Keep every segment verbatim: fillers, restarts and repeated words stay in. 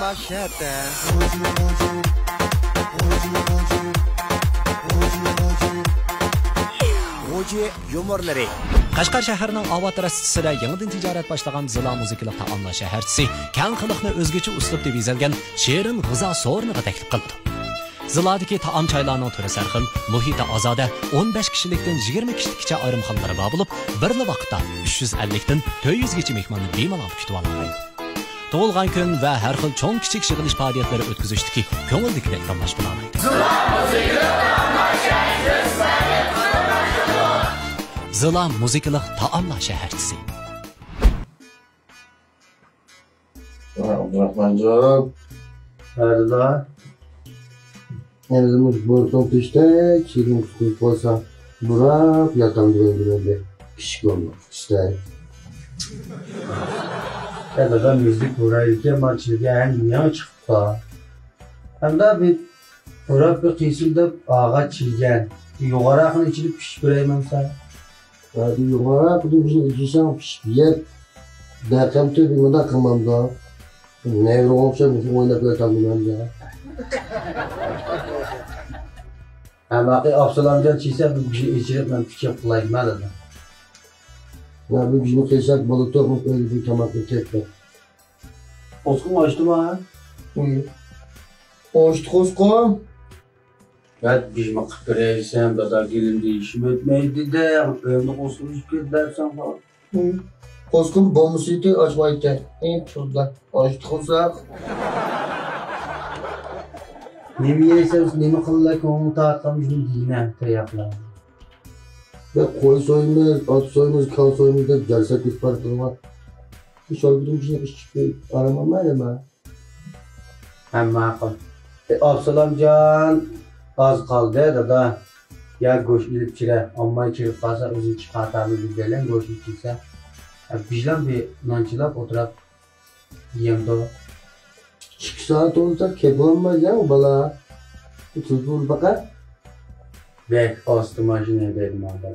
شەھەردە. غۇجى يۇمۇرلىرى. قەشقەر شەھىرىنىڭ ئاۋات راستىسىدا يېڭىدىن تىجارەت باشلىغان زىلا مۇزىكىلىق تائاملار شەھەرچىسى كەڭ خەلقنى ئۆزگىچە ئۇسلۇبتا بېزەلگەن شېرىن غىزا سورۇنىغا تەكلىپ قىلىدۇ. زىلادىكى تائام چايلارنىڭ تۈرى سەرخىل، مۇھىتى ئازادە، ئون بەش كىشىلىكتىن يىگىرمە كىشىلىككىچە ئايرىمخانىلىرى بار بولۇپ، بىرلا ۋاقىتتا ئۈچ يۈز ئەللىكتىن تۆت يۈزگىچە مېھماننى بىمالال كۈتۈۋالالايدۇ. تۇغۇلغان كۈن ۋە ھەر خىل چوڭ-كىچىك يىغىلىش پائالىيەتلىرى ئۆتكۈزۈشتىكى كۆڭۈلدىكىدەك تاماشا قىلالايدۇ. زىلا مۇزىكىلىق تائاملار شەھەرچىسى. ئابدۇراخمانجان. ھە، دادا. ئەمدى مۇشۇ بورتۇڭ پىشتەك، چىگىم تۇتۇپ قالسا، بۇراپ ياتامدۇ ئەمدى مەندە. كىچىك بولما، پىشتەك. يا دادا، مۇزىك بۇرايدىكەن، مانا چىگە ھەم يېڭى چىقىپتۇ. ئەمدى بىر بۇراپ بىر قىيسىم دەپ ئاغاچ چىگەن. يۇغاراقنى ئىچىدە پىشىپ كۆرەيمەن سەن. ھە، بىر يۇغاراق دېگۈچىنى ئىچىسەڭ پىشىپ يەپ، بەقەمتى بىر مۇنداق قىلمامدۇ؟ نەۋرىگە ئوخشاپ مۇشۇ ئويناپ ياتامدۇ مەندە. ھەمماقى ئابسالامجان چىسە بىر گۈشنى ئېچىرىپ مەن پىچاق قىلايمەن دېدى. يا بىر گۈشنى قىلساق بولىدۇ، ئۆيدە بىر تاماق يېتەتتى. قوسقۇم ئاچتىما؟ ئوشتى قوسقۇم. بەت بىژما قىپ بېرەيسەن، دادا گېلىمدە يېشىم ئۆتمەيدۇ دەڭ، ئۆمدە قوسۇلۇشۇپ كېتىپ دەرسەن قال. قوسقۇم بومبىسىتى ئاچمايتتى. ئى، تۇردا، ئاچتى قورساق. نېمە يەيسەن، نېمە قىللا كۆڭۈل تارتقان شۇنى دېگىنە، تاياقلار. بىر قوي سويىمىز، ئات سويىمىز، كال سويىمىز دەپ جەلسەك كېتىپ بارىدىغان. شورپىدىن بىر ئىچىپ ئارام ئالمايلىما؟ ھە، ماقۇل. ئابسالامجان، ئاز قالدى، دادا. يا گۆش ئېلىپ چىرە، ئامماي چىرىپ قالسا، ئۆزىنى چىقارتامىز دېگەنلەر گۆشنى چىرسە. ھە، بىژلام بىر نان چىلاپ ئولتۇراپ يەمدۇ. ئىككى سائەت بولسا كېپىلانماي يەڭ، بالا. تېلېفون باقە. بەك ئاستا ماشىنا ھەيدەيدۇ ماقۇل.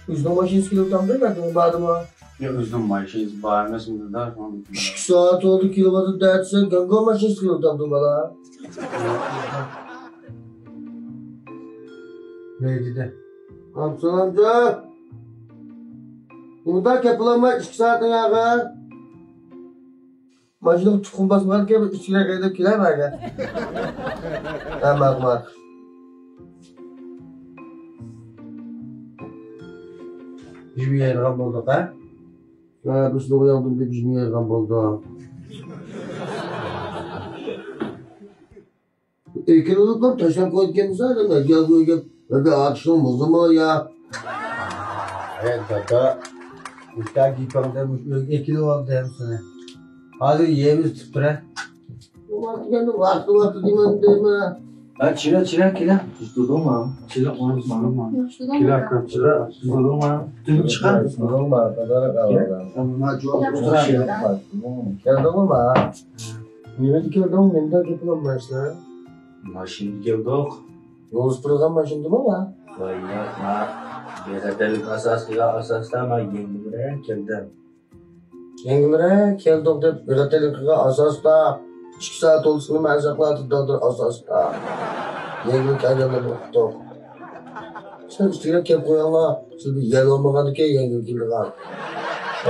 ئۆزىنىڭ ماشىنىسى كېلىۋاتامدۇ، ياكى بارمۇ؟ ياق، ئۆزىنىڭ ماشىنىسى بار ئەمەسمۇ، دادا؟ ئىككى سائەت بولدى كېلىۋاتىدۇ دەتسەن، گاڭگو ماشىنىسى كېلىۋاتامدۇ، بالا؟ نېمە دېدى؟ ئابسالامجان! نېمىدا كېپىلانماي ئىككى سائەتنى ياغا؟ ماشىنىغا تۇخۇم باسمىغانكەن، بىر ئىچكىرەك ھەيدەپ كېلەي ماڭا. ھە، ماقۇل، ماقۇل. بىژما يەيدىغان بولدۇق، ھە؟ ھە، بىز ئۇياقتىن بىر بىژما يەيدىغان بولدۇق. ئېكىلىدىغان تاشلاپ قويۇپ كەلمىسە، نېمە گەپ بۇ گەپ؟ بىر ئاتۇشنىڭ مۇزىمۇ يا؟ ھەي، دادا، مۇشۇنداق گېپىڭدە مۇشۇ ئۆيگە ئېكىلىۋالدى ھەممىسىنى. ھازىر يەيمىز تۇتۇپ تۇرە. ۋاقتى، ۋاقتى دېمەمدىمە. ھە، چىرە، چىرە، كېلە. تۇتۇڭما؟ چىرە، ئۇنتۇماڭما. كېلە، كېلە، چىرە. تۇتۇڭما؟ تۈگۈپ چىقار. تۇتۇڭما؟ تازارەك ئاۋازدا. كەلدىڭما؟ نېمىدە كەلدىڭ؟ نېمىدە كېلىپ بولمايسىلەر؟ ماشىنىدا كەلدۇق. يولغا سۈپۈرىدىغان ماشىنىدىمۇ ما؟ ۋاي ياق، ما بىخەتەرلىك ئاساسىغا ئاساستا ما يەڭگىلرەك كەلدىم. يەڭگىلرەك كەلدۇق دەپ بىخەتەرلىكىگە ئاساستا ئىككى سائەت بولسىمۇ مەن ساقلاۋاتىدۇ دالدىر ئاساستا. يەڭگىل كەلگەنلەرنى ئۇقتۇق. سىلەر ئىچىگە كەپ قويۇڭلار، سىز بىر يەل بولمىغاندىكىن يەڭگىل كېلىدىغان.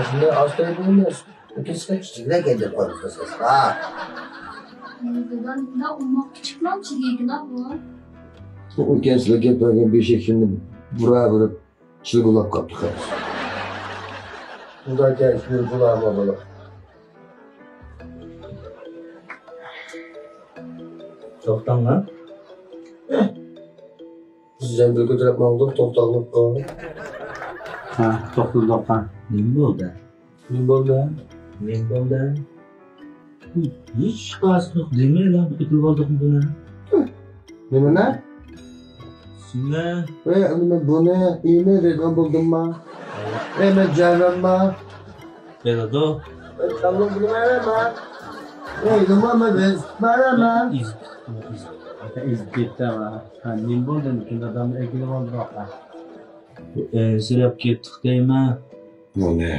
شۇنداق ئاستا ئېيتىمىز. لېكىن سىلەر كىچىكرەك ھەيدەپ قويدىڭىز، ھە؟ دادام، بۇنداق ئوماق كىچىكمۇ، چىگىگىنا بۇ. ئۇ ئىكەن سىلەر گەپ بەرگەن بېشى ئىكىنى بۇرا بېرىپ، چىلبۇلاپ قاپتۇ خەرس. ئۇنداق ئىكەن، شۇ بۇلارمۇ بولۇپ. توختاڭلار. بىز زەمبىل كۆتۈرۈپ ماڭدۇق، توختاقلىققا. ھە، توختىدۇق، ھە. نېمە بولدى؟ نېمە بولدى؟ نېمە بولدى؟ ھېچ قايسىمىز دېمەيلا ئېتىپ ئالدۇق بۇنى. نېمىنى؟ سېنى. ئەي، ئەمدى مەن بۇنى ئېمەي دەيدىغان بولدۇمما؟ ئەي، مەن جەۋەنما؟ بىلىدۇ. ئەي، قالدىم بۇنى مەنما؟ ئەي، نېمە مەن بىز؟ مەنما؟ ئېزىپ، ئېزىپ، ئېزىپ كەتتى ئەمما. ھە، نېمە بولدى؟ دادامنى ئەكېلىپ ئالدۇق. ئەنسىرەپ كەتتۇق دەيمەن. بۇنى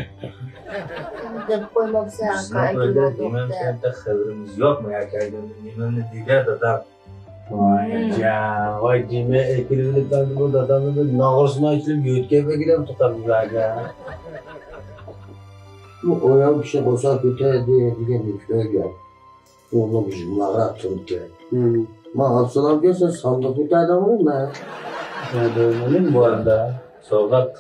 دەپ قويماپسەن، بىزنىڭ ئاكا، ئۆيدە ئەكېلىۋالدۇق دېمەمسەن، دەپ. خەۋىرىمىز يوق، مايا كەلگەندە نېمەمنى دېگەن دادام. ۋاي جان، ۋاي دېمە، ئەكېلىۋېلىپ بەردى بۇ دادامنى، بىر ناغرىسىنى ئاچىلىپ يۆتكەپ ئەكېلەمتۇق بۇلارغا. بۇ ئويان كىشى بولسا كېتەيدى دېگەن گەپ. ئۇنىڭ يۇمىلاقراق تۇرىدىكەن. مم. ما ئابسالام كەلسە ساندۇق كۆتەردىڭمۇ مەن؟ يا بىلمىدىم بۇ ئارىدا. سوۋغات.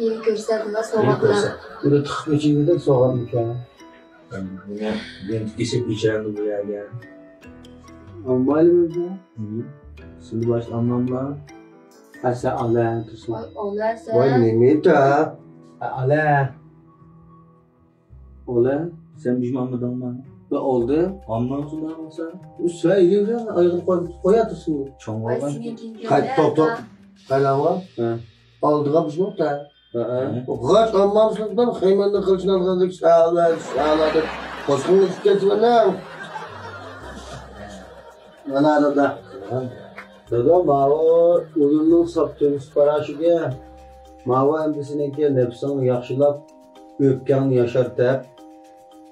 يېڭى كۆرسەتمە، يېڭى سوۋغاتلار. كۆرسەت. بۇ تىقىپ ئېچىلگۈدەك سوۋغاتمىكەن؟ نېمە، بىلەن تىكىشىپ ئېچىلدى بۇ يەرگە. ئالمايلى بىزدە. مم. سىلى باش ئالماملا. ئەسە ئالە تۇرسۇن. ۋاي، ئالە سەن. ۋاي، نېمە ئېيتا؟ ئالە. ئولە، سەن بىزمۇ ئالمىدىڭمۇ؟ بە ئالدى. ئالمامسىلەر بولسا؟ ئۇ سەن ئېلىڭدە ئايرىپ قوي، قوياتىسىز. چوڭ بولغان. قايت، توختاپ. قايلاڭغا؟ ھە. ئالدىغا بىزمۇ تا. ھە، ھە. غاچ ئالمامسىلەر، خەيمەندە قىلچىنى ئالغاندەك سەۋەر، سەۋەر دەپ قوسقۇڭ ئۆتۈپ كەتتى مانا. مانا دادا. دادا، ماۋۇ ئويۇننىڭ ساپ تۆمۈرچى پاراشوكى. ماۋۇ ئەمدى سېنىڭكى نەپسىڭنى ياخشىلاپ، ئۆپكەڭنى ياشارتىپ،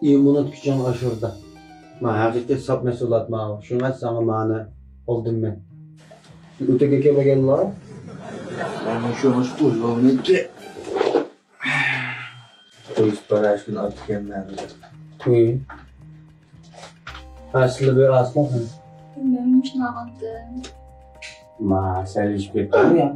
ئىممۇنىتېتىڭنى ئاشۇرىدۇ. ما ھەقىقىي ساپ مەھسۇلات ماۋۇ. شۇڭا ساڭا مانى ئالدىم مەن. ئۆتۈككە كەلمىگەنلا. مانا شۇ، شۇ ئويۇننىڭكى. قويۇپ باراشتىن ئارتۇق يەملەردى. ھە. ئەسلى بىر ئاسماق. مەن مۇشۇنى ئالغانتىم. ما، سەل ئىچىپ كەتتىڭمۇ يا؟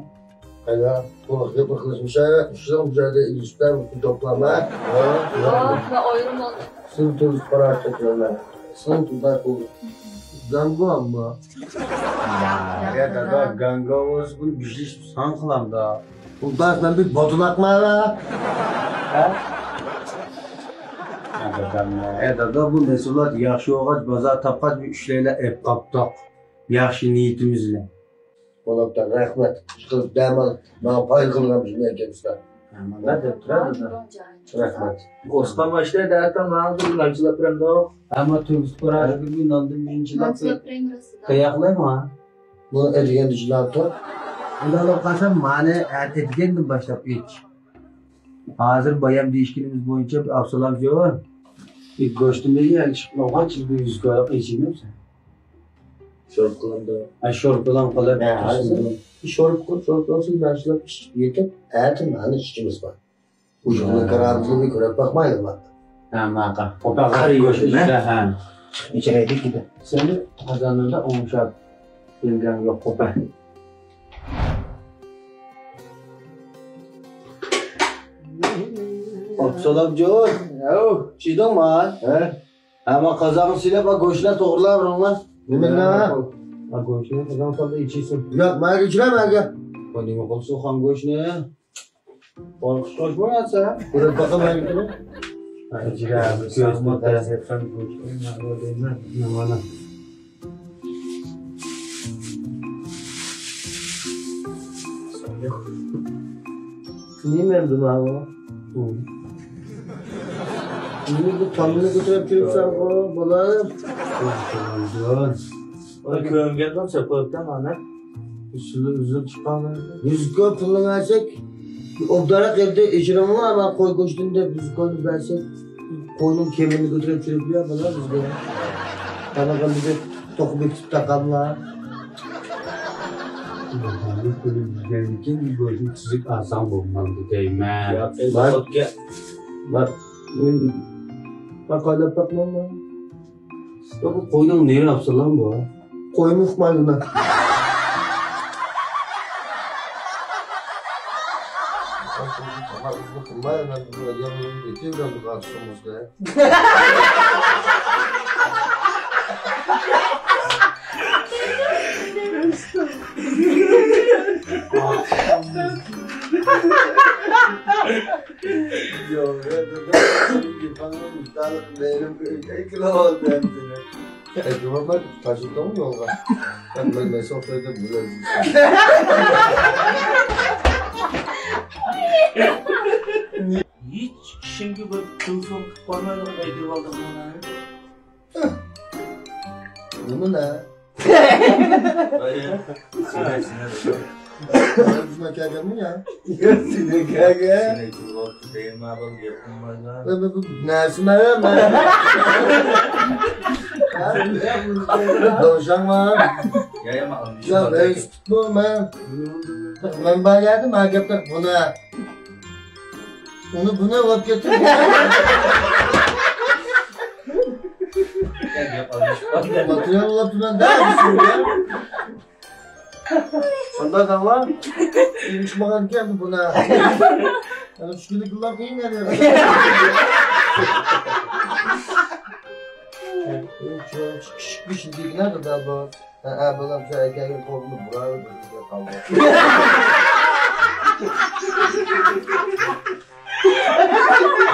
قايدا، بۇ گەپ قىلىشمىشە، شۇنىڭ بۇ يەردە ئېلىشىپ بەر، بۇ توپلام، ھە؟ ھە؟ يوق، مەن ئايرىم ئالدىم. سىز تۇرۇپ قاراش توپلام، سىز تۇرۇپ قول. گاڭگو ئەمما. يا دادا، گاڭگو بولسا بۇنى بىشلىشىپ سان قىلامدا. ئۇلتاس، مەن بىر بوتۇلاقما ھە؟ ھە؟ ھە، دادا، بۇ مەھسۇلات ياخشى بولغاچ، بازار تاپقاچ، بىر ئۈچلەيلەر ئېپ قاپتۇق. ياخشى نىيىتىمىز بىلەن. بوپتۇ، رەھمەت. ئىشقىلىپ دەمال ماڭا پايدا قىلغان بىزنى ئەكەپسىلەر. ھە، مانا دەپ تۇرىدۇ. رەھمەت. ئوسقان باشتا دەتەن ماڭا بىر نانچىلاپ بېرەمدۇ؟ ئەمما تۈگۈت پاراشوكى بىر ناندىن بىرىنچىلاپ قىياقلايمۇ؟ بۇ ئەتىگەندە چىلاپتۇ. ئۇنداق قىلسام، مانى ئەتىگەندىن باشلاپ ئىچ. ھازىر بايام دېيىشكىنىمىز بويىچە ئابسالام جون، گۆشتىمىزنى ئىشقىلىۋالغان چىلبۇ يۈز كويلۇق ئېچىنىمىز. شورپا قىلامدۇ؟ ھە، شورپىلام قىلىپ، ھە، ھازىر شورپا قىلىپ، شورپا قىلسىز، مەن شۇلار ئىچىپ يېتىپ، ئەتە مانا ئىچىمىز بار. ئۇ يۇقىرى كارامىزنى بىر كۆرۈپ باقمايلىما؟ ھە، ماقا. قوپاق قارا يۇيۇش يۇيۇش، ھە. ھە. ئىچىرەيدىكىدە. سېنى قازانىمدا ئوڭشاپ بىلگەن يوق، قوپا. ئابسالام جون. ھەو، چىدىڭما؟ ھە. ھە، ما قازانغا سېلىپ، ھە، گۆشلەر توغرىلاپ بېرىڭلار. نېمە؟ ھە، گۆشنى قازانغا سالدى، ئىچىسىن. ياق، ماڭا ئىچىرە، ماڭا. بۇ نېمە قىلسۇن خان گۆشنى؟ قورقۇش قوشمايسەن. كۆرۈپ باقاي مەنكىنى. ئىچىرە، كۆز مۇتەسىر. مانا. نېمە ئەمدى ماۋۇ؟ نېمە بۇ تامنى كۆتۈرۈپ كېلىپسەنغۇ، بالام؟ ۋاي، كۆرۈنگەندىن سەپ قويۇپتۇ مانا. ئۈستىدىن ئۈزۈلۈپ چىققان. يۈز كوي پۇلنى بەرسەك، ئوبدانراق يەردە ئېچىرىڭلار، مانا قوي گۆشىدىن دەپ يۈز كوينى بەرسەك، قوينىڭ كېمىرىنى كۆتۈرۈپ كېلىپ يا بالا بىزگە. قانداق بىزگە توقۇپ بېكىتىپ تاقاملا. بىزگەنكىن گۆشنى تۈزۈك ئالساڭ بولمامدۇ دەيمەن. ياق، بار. بار. مەن، مەن قايلاپ باقماملا. بۇ قوينىڭ نېرى ئابسالام بۇ. قويمۇ ئۇقمايدۇ. ياق، ياق، ياق. ئەكرەم ئاپا، تاشلىدىڭمۇ يولغا؟ مەن، مەن، مەن سوقۇپ قويدۇم، بۇلار. ھېچ ئىشىمگە بىر تېلېفون قىلىپ قويمايلا ئۆيگە كىرىۋالدىڭمۇ مانا؟ نېمىلا؟ سېنە، سېنە. بىزمۇ كەلگەنمۇ يا؟ يا، سېنى كەلگەن. سېنى ئېيتىپ بولۇپتۇ دەيمەن، بۇ گەپنى مانا. بۇ، بۇ، بۇ نەرسىمۇ يا، مەن. داۋشاڭما؟ يا، يا، مەن يا، بۇ، مەن بارغاندا مانا گەپلەر بۇنى. ئۇنى بۇنى ئاپ كەتتىم. ماتېرىيال ئاپتىمەن دە. شۇنداق دەڭلار. ئېلىشمىغانكەن بۇنى. يەنە چۈشكۈنلۈك قىلىپ قويۇڭ ھەر يەرگە. كىشىك بېشىدىكىنە قىزلار بار. ھە، ھە، بالام، سەن ئەكەلگەن قوغۇننى بۇراۋېرىپ قالدى.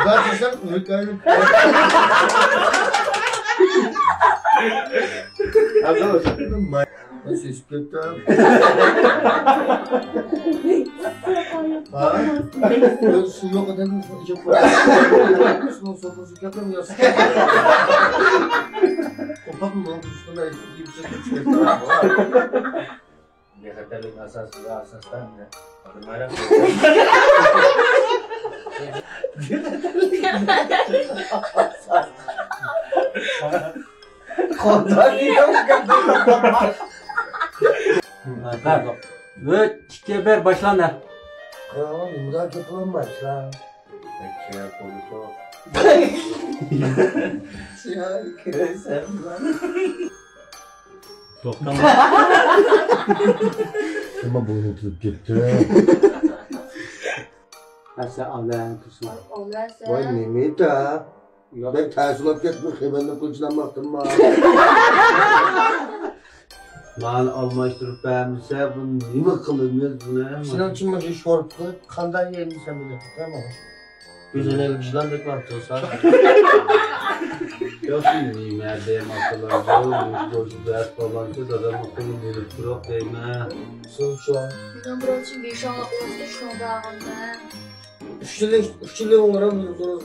زاكىسەن ئۆتەيلىك. ھازىر مەن سېسىپ كەتتىم. ھا؟ سۇ يوق ئادەم سۇ ئىچىپ قويدى. سۇ سوپىسى كەتتىم يا. قوپاپمۇ؟ بىخەتەرلىك ئاساسىغا ئاساسەن، ئادەملەر ئۈچ، ئىككى، بىر، باشلاڭ. نېمىدەپ گەپ قىلالمايسىلەر؟ توختاڭ. ئەمما بۇ ئۇنتۇلۇپ كەتتى. ھەسسە ئالە تۇرسۇن. ۋاي نېمىدا؟ بەك تەسىرلەپ كەتتىم، خېمىرنى قىلچىلانماقتىمما. مال ئالماشتۇرۇپ بەرمىسە، بۇنى نېمە قىلىمىز بۇنى؟ سېنىڭچە مۇشۇ شورپىنى قانداق يەيمىز سەن بىلەن؟ كۆزەنەكلىك ئىشلاردەك بار تۇرسا. ياخشى نېمە دەيمەن قىلىمدۇ؟ مۇشۇ بولسا بەس بالانسى دادامنىڭ قولىنى ئېلىپ تۇرۇپ دەيمەن. سىلچۇ. مېنىڭ بىر ئوچۇم بېشىڭلىق بولسا شۇنىڭ داغىنى. ئۈچىلىك، ئۈچىلىك ئۇرۇپ تۇرۇپ.